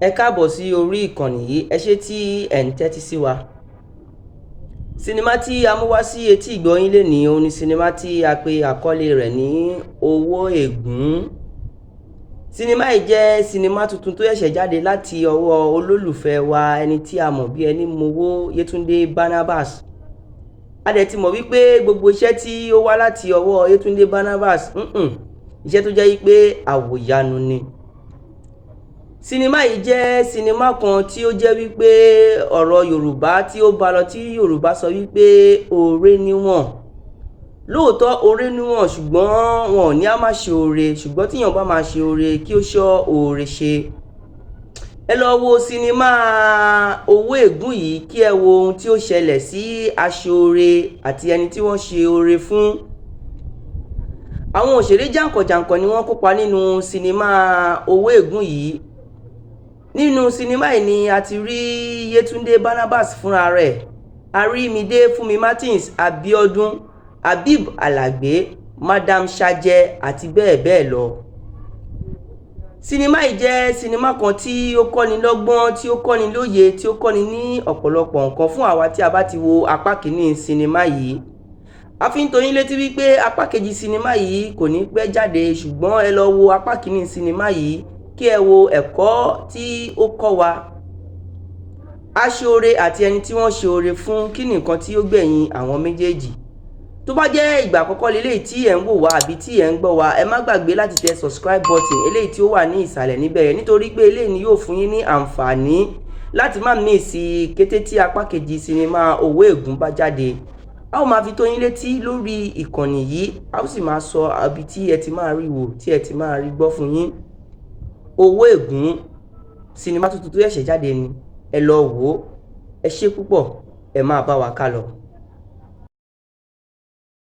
Ẹ káàbọ̀ sí orí ìkànnì yìí. Ẹ ṣé tí ẹ̀ ń tẹ́tí sí wa. Sinimá tí a mú wá sí etí ìgbọ́yín lénìí òun ni sinimá tí a pe àkọlé rẹ̀ ní Owó Ègún. Sinimá yìí jẹ́ sinimá tuntun tó ṣẹ̀ṣẹ̀ jáde láti ọwọ́ olólùfẹ́ wa, ẹni tí a mọ̀ bí ẹni mowó, Yétúndé Barnabas. A dẹ̀ ti mọ̀ wípé gbogbo iṣẹ́ tí ó wá láti ọwọ́ Yétúndé Barnabas, iṣẹ́ tó jẹ́ wípé àwòyanu ni. Sinimá yìí jẹ́ sinimá kan tí ó jẹ́ wípé ọ̀rọ̀ Yorùbá tí ó bá lọ, tí Yorùbá sọ wípé oore níwọ̀n. Lóòótọ́ oore níwọ̀n, ṣùgbọ́n wọn ò ní á má ṣe oore, ṣùgbọ́n tí èèyàn bá máa ṣe oore, kí ó ṣọ́ oore ṣe. Ẹ lọ wo sinimá Owó Ègún yìí kí ẹ wo ohun tí ó ṣẹlẹ̀ sí aṣoore àti ẹni tí wọ́n ṣe oore fún. Àwọn òṣèré jàǹkànjàǹkàn ni wọ́n kópa nínú sinimá Owó Ègún yìí. Nínú sinimá yìí ni a ti rí Yétúndé Barnabas fúnra rẹ̀, a rí Mide Fúnmi Martins, Abiodun, Habib Alagbe, Madam Sajẹ àti bẹ́ẹ̀ bẹ́ẹ̀ lọ. Sinimá yìí jẹ́ sinimá kan tí ó kọ́ni lọ́gbọ́n, tí ó kọ́ni lóye, tí ó kọ́ni ní ọ̀pọ̀lọpọ̀ nǹkan fún àwa tí a bá ti wo apá kìíní sinimá yìí. A fi ń tó yín létí wípé apá kejì sinimá yìí kò ní pẹ́ jáde, ṣùgbọ́n ẹ lọ wo apá kìíní sinimá yìí kí ẹ wo ẹ̀kọ́ tí ó kọ́ wa. Aṣoore àti ẹni tí wọ́n ṣe oore fún, kí ni nǹkan tí ó gbẹ̀yìn àwọn méjèèjì? Tó bá jẹ́ ìgbà àkọ́kọ́ leléyìí tí ẹ̀ ń wò wá àbí tí ẹ̀ ń gbọ́ wa, ẹ má gbàgbé láti tẹ subscribe button eléyìí tí ó wà ní ìsàlẹ̀ níbẹ̀ yẹn, nítorí pé eléyìí ni yóò fún yín ní àǹfààní láti má miss kété tí apá kejì sinimá Owó Ègún bá jáde. A ó máa fi tó yín létí lórí ìkànnì yìí, a ó sì máa sọ ibi tí ẹ ti máa rí wò, tí ẹ ti máa rí gbọ́ fún yín. Owó Ègún, sinimá tuntun tó ṣẹ̀ṣẹ̀ jáde ni. Ẹ lọ wò ó. Ẹ ṣé púpọ̀, ẹ máa bá wa ká lọ.